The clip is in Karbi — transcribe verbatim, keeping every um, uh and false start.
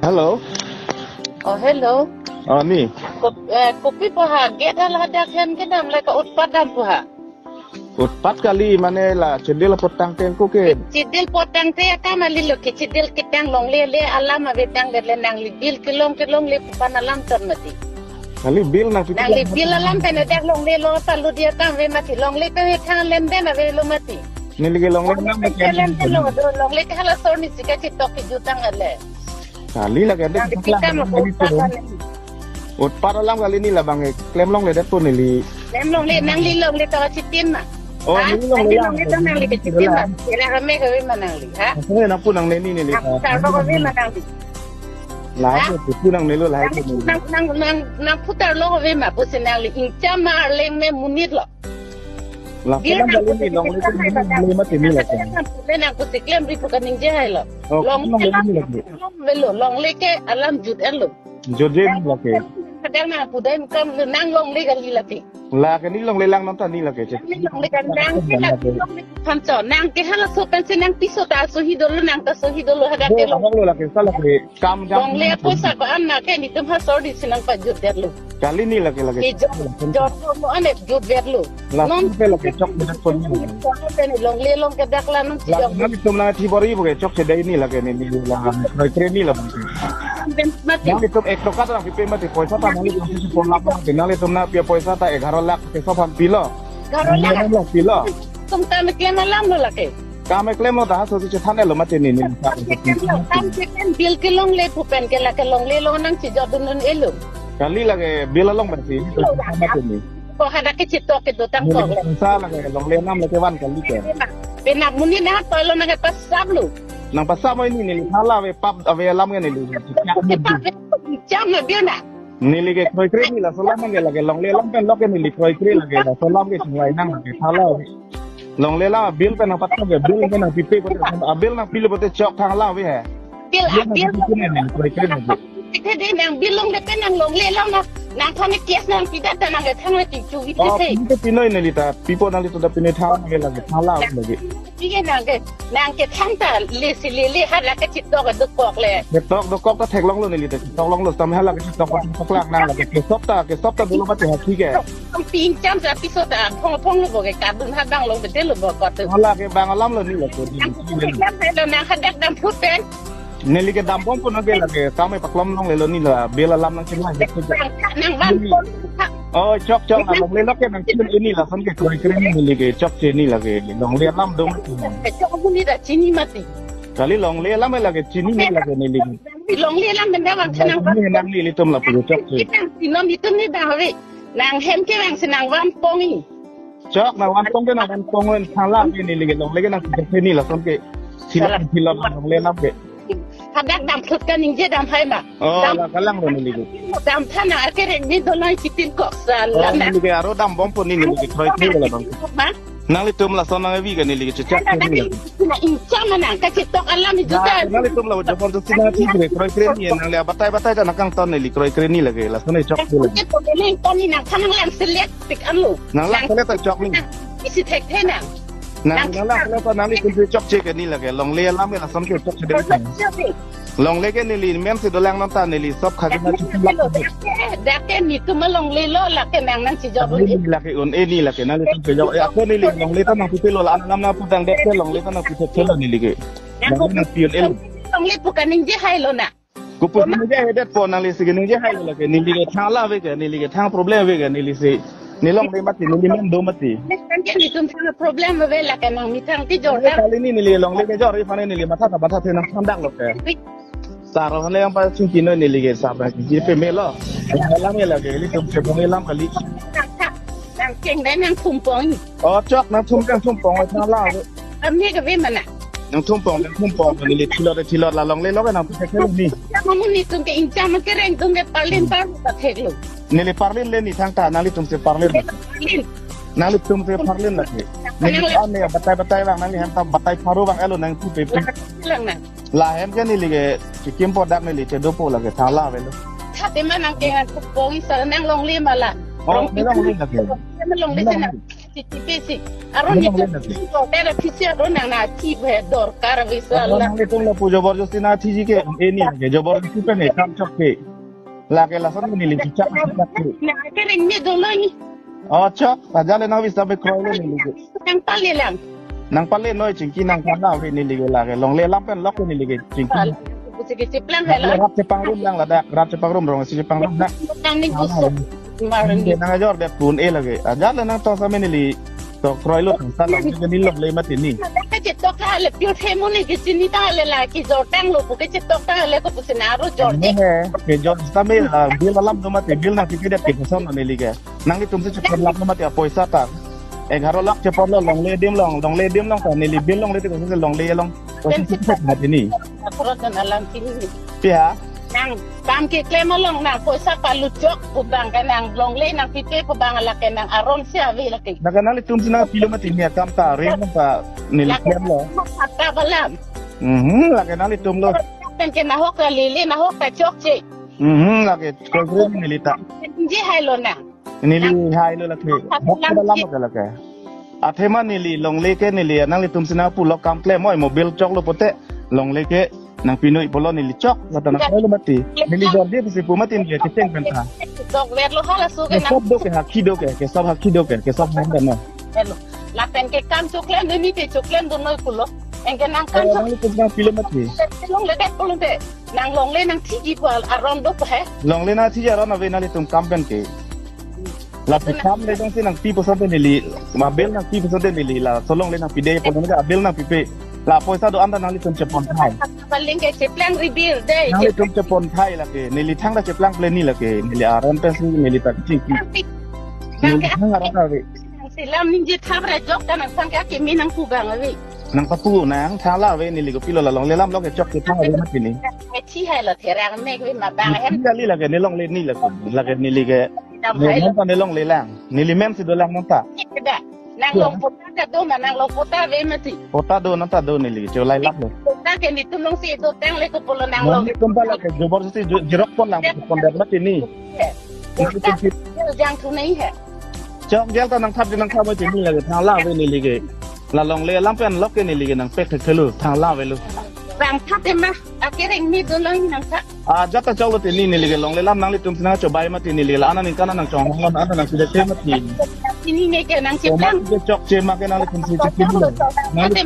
Hello. Oh, hello. Oh, ni. Kop-, eh, kopi pu ha, gate hala dak hen kedam le ka utpat dam pu ha. Utpat kali mane la chedil apot tangte ko ke. Chedil apot tangte akam kali lo ke, chedil ketang longle le alam ave tang le nangli bill kelong kelongle pu pen alam ton mati. Kali bill nang piti Nangli bill alam pen dak longle lo palu dia tang ave mati, longle ke thang lenden ave lo mati. Neli ke longle nang Longle ke lenden lo, do longle ke hala sor ni sika chitok ke jutang ale. Kali lake ade Nang kitak lang kitam lo neli utpat tu. Utpat alam kali ni labang ke klem longledet pu neli. Klem longle nangli longle to chitin ma. Oh, Ha? Neli longle Nangli lang. Longle to nangli ke chitin ma. Kira kami kami ma nangli, ha? Aku ni nang pu nangne ni neli. Nang putar lo kami ma nangli. Lah, Ha? Aku pu nangne lo lah Nang itu neli. Nang nang nang nang putar lo kami ma pusi nangli ingcham ma arleng me monit lo. Lah, Dia kelang nang kali ni pusi longle klem tu hai ni ba longle mati ni lah kan. Nang pusi klem ri pu kaningje hai lo. Oh, Long longle ni lagi. Long velo, longle ke alam jut en lo. Jut je ni lake. Kadang nang pudai kam nang longle kali lake. Lake ni longle lang nonta ni lake che. Ni longle kan nang ke lake longle kan cho. Nang ke hala so pen si nang piso ta so hi dolo nang ta so hi dolo hadak Oh, ke lo. Abang lo lake sa lake. Kam jam. Longle poisa ko an na ke nitum ha sor di si nang pajut der lo. Kali ni lake lake. Ke jor jor mo ane jut der lo. Lah, Non sampai lake chok bedak pon. Longle long ke dak la nung Lah, sijong. Nang itum nang thi bori bo ke chok sedai ni lake ni ni la. Kroikre ni la bang. Mati. Nang itum ek toka ta nang pipe mati poisa ta nang itum si pon lak mati. Nang itum nang pia poisa ta egaro lak ke so phan pilo. Garo lak. Nang pilo. Tum ta me klem alam lo lake. Kam eklem lo ta ha so si chethan lo mati ni ni. Kam ke klem lo, kam ke klem bill kelongle pu pen ke lake longle lo nang si jodun un elo. Kali lake bill along bersi. Lo lake. Mati ni. Ko hadak ke chitok ke dotang Neli ko le. Sa lake longle nam lake van kali ke. Penak muni na to lo nang pasap lo. Nang pasap mo ini ni hala ave pap ave alam ke neli. Ke pap jam na biar na. Neli ke kroikre ni la so alam ke lake longle alam pen lo ke neli kroikre lake la so alam ke chunglai nang lake hala ave. Longle la bill pen nang patang ke bill pen nang pipe pote a bill nang pilo pote chok thang la ave he. Bill a Bill nang bill. Pipe ni neli kroikre neli. Tike de nang bill longle pen nang longle la na. Nang thane case nang pida ta nang le thang le ti chu wi Oh, te. Pipe pinoi neli ta. Pipo nang le to ta pinoi thang nang lake thang la lake. Tike nang ke nang ke thang ta le si le le ha la ke chitok dokok le. Chitok dokok ta theklong lo neli ta chitok long lo tam ha lake chitok pa chitok lang nang lake ke sop ta ke sop ta dolo mati ha thik ke. Ping cham sa piso ta phong phong lo bo ke kadun ha bang lo bete lo bo ko tu. Hala ke bang alam lo ni lake. Yang tu ke kan hai lo nang hadak dam phut pen. Neli ke dam bom pun age lake kami paklom long lelo ni la bill alam nang chinglai. Nang van pon. Oh, chok chok na longle lo ke nang chin ini la son ke kroikre ni neli ke chok chini lake longle alam dong. Chok bu ni da chini mati. Kali longle alam lake chini ni lake neli. Longle alam benda bang nang van. Ni nang nelitum la pu chok chi. Kita sinom itum ni bang ave. Nang hem ke bang si nang van pong i. Chok nang van pong ke nang van pong en thala ke neli ke longle ke nang ke ni la son ke. Sila Salah. Sila longle alam ke. Hadak dam phut kaningje dam hai ma. Oh, Dam la kalang lo neli ke. Dam thana ke rek ni dolai kitin kok sa Oh, la na. Neli ke aro dam bom pun ni neli ke kroikre la bang. Ma? Nanglitum lason nang avi ke neli ke chechak Ada ke neli. Lagi na incha manang kachitok alam itu Nah, kan. Nanglitum la jabardasti na thi bre kroikre ni nangli batai batai ta nang kangton neli kroikre ni lake lason chok ke lake. Ke pemilih kami nang kanang lang selek tik anu. Nang lang selek ta chok ni. Isi thekthe nang. Nang nang lang selek ta nanglitum chok che ke ni lake longle alam ke lason ke chok che de. Longle ke neli men si dolang nonta neli sop khajana chukum lak. Dak ke nitum longle lo lake nang nang si jok. Neli lake un e ni lake nanglitum si jok. Ya ko neli longle ta nang pipe lo la anam na pudang dak ke longle ta nang pipe lo neli ke. Nang ko Nang pion el. Longle pu kaningje hai lo na. Ko pu ningje hai det po nangli si ningje hai lo lake neli ke thang la ave ke neli ke thang problem ave ke neli si. Ni longle mati neli men do mati. Kan ke nitum thang problem ave lake nang mi thang ti jor Neli ta. Kali ni neli longle ke jor ri fane neli matha ta matha the nang thandak lo ke. Sar hane yang pa chingki noi neli ke sar na ki pe me lo. Alam ke lake nelitum se bong alam kali. Nang keng dai nang thumpong. Oh, chok nang thum kang thumpong oi thang la. Ami ke ve mana. Nang thumpong nang thumpong neli thilot thilot la longle lo ke nang pute ke ni. Kamu ni tum ke incha ma ke reng tum ke palin par ta thek lo. Neli parlin le ni thang ta nanglitum se parlin. Palin. Nanglitum se parlin lake. Neli an ne batai batai lang nangli hem ta batai paru bang elo nang tu pe pe. Lang na. Lahen ke neli ke chikim po dak neli che dopo lake thala velo. Thate ma nang ke ngan pong isa nang longle ma la. Oh, Rong neli longle lake. Ma longle se na. Siti pesi. Aron ni Aron ni tu, tu, tu, tu, tu, aron nang na ti be dorkar bisa Aron la. Nang itu lapu jabardasti na ti ji ke, eh, ni ke, jabardasti pen eh, kam chok ke. Lake lason neli chichak chichak ke. Na, kereng ni dolo ni. Oh, chok, ajat le nang bisa be kroilo neli ke. Nang pale lang. Nang pale noi chingki nang kana ave neli ke lake. Longle alam pen lok neli ke chingki. Pale. Kusi ke chiplang Lake helo. Rat chepangrum nang ladak, rat chepangrum rong si chepangrum nang. Nang ni kusu. Marin Nang ajor det pun eh lake. Ajat le nang to same neli. To kroilo thangta long ke ni longle mati ni. Ke chetok ta le pure family ke chini ta le la ke jor tanglo pu ke chetok ta le ko pusi na aro jor Ene de. He, ke jor same la bill alam do mati, bill nangpipe det ke koson neli ke. Nanglitum si chepon lap do mati apoisa ta. Egharo lakh chepon lo longle adim along, longle adim along ta neli bill longle te koson longle along. Koson si chepon mati ni. Akorot dan alam sini. Pia. Nang kam keklem along nang poisa palut chok pu bang ke nang longle nangpipe pu bang lake nang aron si ave lake. Lake nanglitum si nangpilo mati ni akam ta ring ta neli Lake klem lo. Kata balam. Mhm, lake nanglitum lo. Pen ke nahok ta lele nahok ta chokche. Mhm, lake kongre neli ta. Nji hailo nang. Neli hailo lake. Hok ta lam lake lake. Athema neli longle ke neli nanglitum si nangpulo kam klem oi mo bill choklo pote longle ke nangpi noi pulo neli chok la ta nang kroilo mati. Neli jor de pusi pu mati neli kecheng pen ta. Chok ver lo hala su ke Ke nang. Sob do ke hakhi do ke, ke sob hakhi do ke, ke sob ham dan no. Hello. Lapen ke kam choklen do ni te choklen do noi pulo. Engke nang kam Eh, chok. Nanglitum si nangpilo mati. Longle det pulo te. Nang longle nang ti ji pu aron do he. Longle nang ti ji aron ave nanglitum kam pen ke. Lapu kam le jongsi nangpi puson te neli, ma bill nangpi puson te neli, laso longle nangpi de pulo nang bill nangpipe. La poisa do-an ta nanglitum chepon thai. Paling ke cheplang ribir de. Nanglitum chepon thai lake, neli thangta cheplang ple ni lake, neli aron pensi neli ta chingki. Nang Neli ke thang aron ta ave. Nang silam ningje thap ra jok ta nang thang ke kimi nang pu bang ave. Nang ta pu nang thang la ave neli kopilo la longle alam lo ke chok ke thang ave mati ni. Ti hailo therang mek ve ma bang hem. Neli lake ne longle ni lake, lake neli ke. Tam Ne hailo. Nonta ne longle lang. Neli mem si dolang nonta. Tidak. Nang Iya. Long pota ka do ma nang long pota ve mati. Pota do nonta do neli. Cholai lak lo. Pota ke netum long si do tang le ko pulo nang long. Nonta lake jabardasti jo-, jirok pon lang pon der mati ni. Iya. Neli Pota tum si- jang tu nahi hai. Chok jail ta nang thap nang thap mati ni lake thang la ave neli ke. La longle alam pen lok ke neli ke nangpek thek thelu thang la ave lo. Bang thap ema akereng ni do long nang thap. Ajat ta choklo te ni neli ke longle alam nanglitum si nangchobai mati neli la ana ningkan nangchong hong ana nangpide te mati. Ini ne ke nang Choma chiplang. Ke chokche ma ke nanglitum si chiplang. Nangli